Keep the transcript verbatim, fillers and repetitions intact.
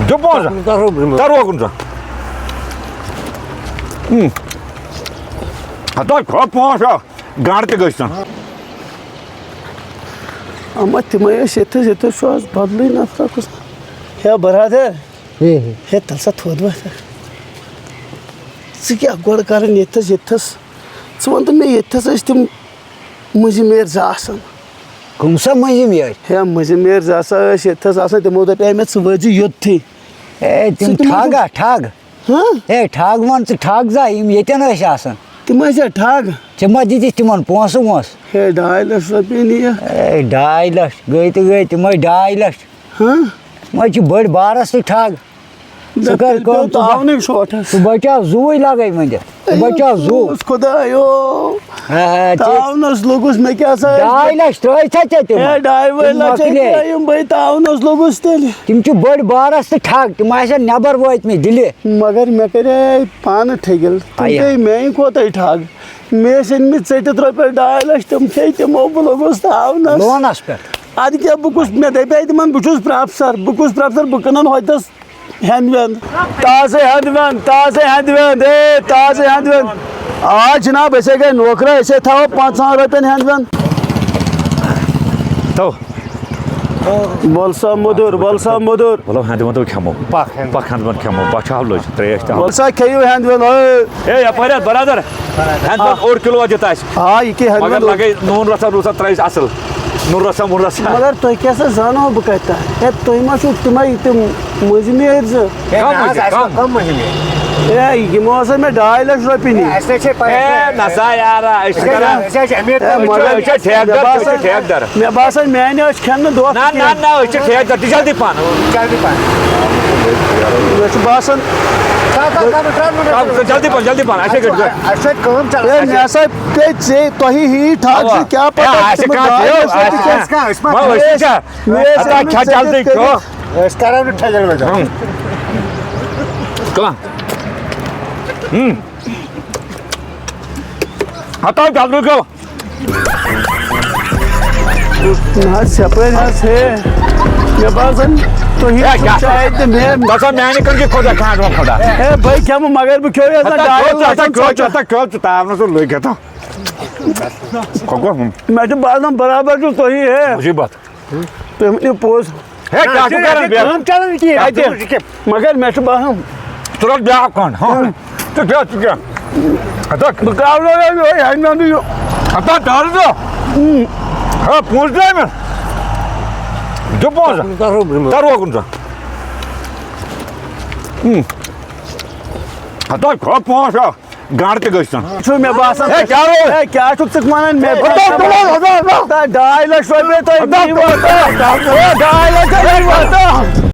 دِ پونٛسہٕ۔ تَر روگُن سا۔ ہُم۔ ہَتہٕ حظ کھۄ پونٛسہٕ، گنٛڈ تہِ گٔژھۍ تَن۔ اما تِمَے ٲسۍ ییٚتہِ تھَس، ییٚتہِ تھَس چھُ آز بدلٕے نفرا کُس۔ ہے برادر، ہے، ہے۔ ہے تَل سا تھوٚد وۄتھ۔ ژٕ کیٛاہ گۄڈٕ کَران ییٚتہِ تھَس، ییٚتہِ تھَس؟ ژٕ وَن تہٕ مےٚ، ییٚتہِ تھَس ٲسۍ تِم مٔنٛزِم یٲرۍ زٕ آسان۔ کٕم سا مٔنٛزِم یٲرۍ؟ ہے، مٔنٛزِم یٲرۍ زٕ ہسا ٲسۍ ییٚتہِ تھَس آسان، تِمو دَپے مےٚ، ژٕ وٲتۍ زِ یوٚتتھٕے۔ اے، تِم ژٕ تِمن ٹھگ ہا، ٹھگ۔ ہاں؟ اے، ٹھگ وَن ژٕ، ٹھگ زا، یِم ییٚتٮ۪ن ٲسۍ آسان۔ تِم ٲسۍ یا ٹھگ؟ ژےٚ ما دِتِتھ تِمن پونٛسہٕ وونٛسہٕ؟ ہے، ڈاے لَچھ رۄپیہِ نِیَکھ۔ اے، ڈاے لَچھ، گٔے تہٕ گٔے، تِم ٲسۍ ڈاے لَچھ۔ ہاں؟ وۄنۍ چھِ بٔڑۍ بارَس تہِ ٹھگ۔ ژٕ کر کٲم، ژٕ بچ-، تاونٕے شوٹھس۔ ژٕ بچاو زُوٕے لگے وۄنۍ۔ ژٕ بچاو زُو۔ اوس خدایو۔ ہا، ہا، ژٕ تاونس لوٚگُس مےٚ کیٛاہ سا ٲسۍ ڈاے لچھ ترٛٲے ژےٚ تہِ تِم۔ ہے، ڈاے وٲے تِم لچھ مۄکلے۔ ترٛٲیِم بٔے تاونس لوٚگُس تیٚلہِ۔ تِم چھِ بٔڑۍ بارس تہٕ ٹھگ، تِم آسن نٮ۪بر وٲتمٕتۍ دِلہِ۔ مگر مےٚ کریے پانہٕ ٹھٔگِل، تِم آیا۔ پیٚیہِ میٛانہِ کھۄتَے ٹھگ۔ مےٚ ٲسۍ أنۍمٕتۍ ژٔٹِتھ رۄپیَس ڈاے لَچھ، تِم کھے تِمو، بہٕ لوٚگُس تھاونَس۔ لونَس پٮ۪ٹھ؟ اَدٕ کیٛاہ، بہٕ کُس، مےٚ دَپے تِمَن، بہٕ چھُس پرٛافسَر، بہٕ کُس پرٛافسَر، بہٕ کٕنَن ہوٚتٮ۪س ہٮ۪نٛد وٮ۪نٛد۔ تازَے ہٮ۪نٛد وٮ۪نٛد، تازَے ہٮ۪نٛد وٮ۪نٛد، اے، تازَے ہٮ۪نٛد وٮ۪نٛد۔ آ جِناب، أسے گٔے نوکرا، أسے تھاوو پنٛژاہَن رۄپیَن ہٮ۪نٛد وٮ۪نٛد۔ تو۔ بول سا مٔدُر، بول سا مٔدُر۔ مطلب ہٮ۪نٛد وٮ۪نٛد کھٮ۪مو۔ پَکھ ہٮ۪نٛد وٮ۪نٛد۔ پَکھ ہٮ۪نٛد وٮ۪نٛد کھٮ۪مو، بۄچھِ ہاو لٔج، ترٛیش تہِ ہاو۔ وَل سا کھیٚیِو ہٮ۪نٛد وٮ۪نٛد، ہے۔ ہے، یَپٲرۍ حظ برادر، ہٮ۪نٛد وٮ۪نٛد اوٚڑ کِلوٗ حظ دیُت اَسہِ۔ آ، یہِ کیٛاہ ہٮ۪نٛد مگر وٮ۪نٛد اوٚڑ؟ لگے نوٗن رَژھا ووٗن رَژھا ترٛٲیِس اَصٕل۔ نوٗن رَژھا ووٗن رَژھا۔ مگر تُہۍ کیٛاہ سا زانو بہٕ کَتہِ تام؟ ہے، تُہۍ ما چھُو تِمَے تِم مٔنٛزِم یٲرۍ زٕ؟ ہے، کَم نہ حظ، مٔنٛزِم، اَسہِ کَم۔ کَم مٔنٛزِم یٲرۍ۔ ہے، یِمو ہسا مےٚ ڈاے لَچھ رۄپیہِ نِیہِ۔ اَسہِ نہ چھے پَے۔ ہے، نہ سا یارا، أسۍ چھِ أسۍ کَران، چھِ، أسۍ چھِ أمیٖر ہے، طبقہٕ۔ مگر أسۍ چھِ ٹھیکہٕ مےٚ در، أسۍ چھِ باسان، ٹھیکہٕ در۔ مےٚ باسان، میٛانہِ ٲسۍ کھٮ۪ن نہٕ دۄہ نہ، نہ، کینٛہہ۔ نہ، أسۍ چھِ ٹھیکہٕ در، تہِ جلدی پَہَن۔ جلدی پَہَن۔ مےٚ چھُ باسان، تَتھ، تَتھ، تَتھ، تَتھ، تَتھ، تَتھ، تَتھ، تَتھ، جلدی پَہَن، جلدی پَہَن، اَسہِ چھِ گٔڑۍ۔ اَسہِ چھِ کٲم چَلان۔ ہے، مےٚ ہسا پیٚیہِ ژےٚ، تۄہہِ ہِوی ٹھگ اَوا۔ چھِ، کیٛاہ پَتہ ہے، اَسہِ تِمَن کَتھ ڈاے یِیو، لَچھ رۄپیہِ اَسہِ کیٛاہ؟ کیٛاہ؟ مےٚ ٲسۍ ہَتا کھٮ۪تھ جلدی کھیوٚو۔ أسۍ کَرو نہٕ ٹھٔجَل وٮ۪جَل۔ ہُم۔ کٕم؟ ہُم۔ ہَتا جلدی کھیوٚو۔ نہ حظ، یَپٲرۍ حظ ہے۔ مےٚ باسان، تُہی ہے، چھُو کیٛاہ؟ چاے تہٕ مےٚ۔ دَپان میٛانہِ کٔنۍ چھِ خۄدا کھانٛٹ وۄنۍ خۄدا۔ ہے، بٔے کھٮ۪مہٕ، مگر بہٕ کھیوٚو یَتھ ہَتا ڈاے کھیوٚو ژٕ، لَچھ ہَتا کھیوٚو ژٕ، ژۄچہِ۔ ہَتا کھیوٚو ژٕ، تاونَس اوس لٔگۍ ہَتا۔ کۄکُر، ہُم۔ مےٚ چھُ باسان، برابر چھُو تُہی ہے۔ مُصیٖبت۔ تُہۍ ؤنِو پوٚز۔ ہے، کیٛاہ چھُو کران بیٚیہِ؟ کٲم چلان کِہیٖنۍ۔ اَتہِ۔ مگر مےٚ چھُ باسان۔ ژٕ رَٹ بیٛاکھ کانٛہہ، ہاں۔ ژٕ کیٛاہ، ژٕ کیٛاہ؟ ہَتہٕ۔ بہٕ کَرٕ نہٕ یِہوٚے ہٮ۪نٛد وٮ۪نٛدٕے یہِ۔ ہَتہٕ، تَل ژٕ۔ ہا، پونٛسہٕ درٛاے مےٚ۔ دِ پونٛسہٕ۔ تَل روگُن ژٕ۔ ہَتہٕ، کھۄ پونٛسہٕ۔ گنٛڈ تہِ گٔژھۍ تَن۔ چھُ مےٚ باسان۔ ہے، کیٛاہ روٗد؟ ہے، کیٛاہ چھُکھ ژٕ وَنان؟ مےٚ ہے، باسان، ہَتہٕ، ہَتہٕ، ہَتہٕ۔ ڈاے لَچھ رۄپیہِ تۄہہِ ہَتہٕ، نِیِو۔ ہَتہٕ۔ ہے، ڈاے لَچھ رۄپیہِ واتان۔